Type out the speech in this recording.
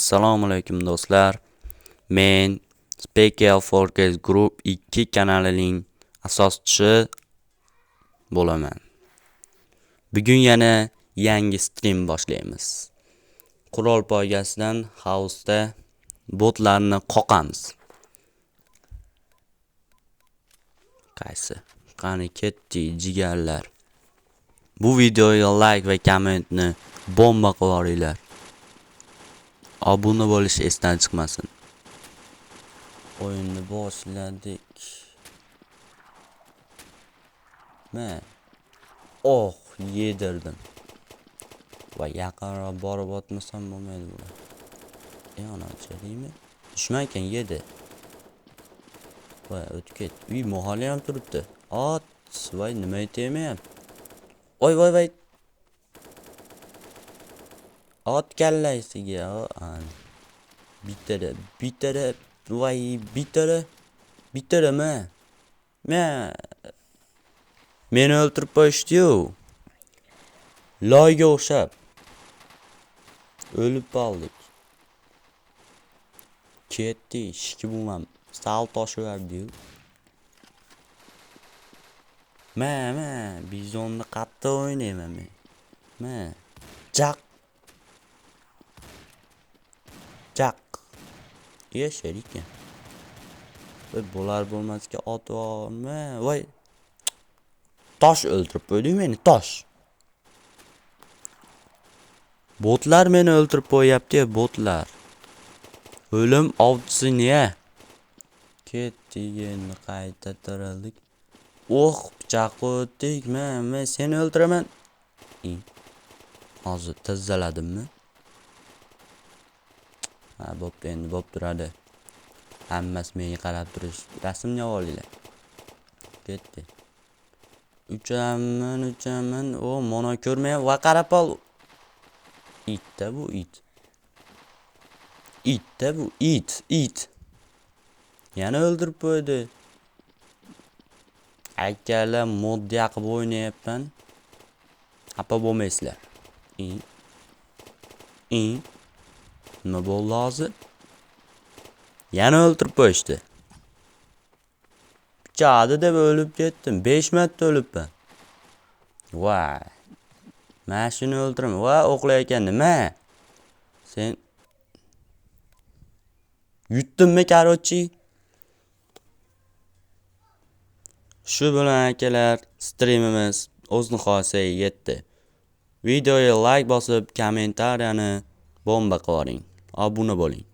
Assalomu alaykum do'stlar. Men Spekel Forecast Group 2 kanalining asoschisi bo'laman. Bugun yana yangi stream boshlaymiz. Qurol poygasidan hausda botlarni qoqamiz. Qaysi? Qani ketdik jigarlar. Bu videoga like va kommentni bomba qilib yuboringlar. Obuna bo'lish esdan chiqmasin. O'yinni boshladik. Ma. Oh, yedirdim. Va yaqinroq borib otmasam bo'lmaydi bular. Ana deymi? Dushman ekan yedi. Voy, o'tib ket. Uy, mahalla ham turibdi. Ot, voy, nima aytayapti? Voy, voy, voy. Ot kallasiga, bittada, bittada, voy, bittada, bittada ma. Ma. Meni o'ltirib qo'yishdi-yu. Loyga o'xshab. O'lib qoldik. Ketdi, ishki bo'lmam. Sal toshiverdi-yu. Ma, ma, bizonni qattiq o'ynayman men. Ma. Jaq. Jaq. Yashar ekan. Voy, bo'lar bo'lmasga otib olma. Voy. Tosh o'ldirib qo'ydi meni, tosh. Botlar meni o'ldirib qo'yapti, botlar. O'lim ovchisi ne? Ketdik endi qayta tirildik. Oh, pichoq o'tdik. Men seni o'ldiraman. Hozir tizzaladimmi? Ha, bo'pti, endi bo'p turadi. Hammasi menga qarab turish. Rasmni olinglar. Ketdi. Uchaman, uchaman. O, mono ko'rmayapti. Va qarab ol. Itda bu it. Itda bu it, it. Yana o'ldirib qo'ydi. Akalar, mod yaqib o'ynayapman. Xafa bo'lmaysizlar. Nima bo'ldi hozir? Yana o'ldirib qo'yishdi. Pichoqni deb o'lib ketdim. 5 marta o'libman. Voy. Mana shuni o'ldiraman. Va o'qlayotgan nima? Sen yutdimmi, karochi? Shu bilan akalar, streamimiz o'z nihoyasiga yetdi. Videoga like bosib, kommentariyani bomba qilib yuboring. Obuna bo'ling.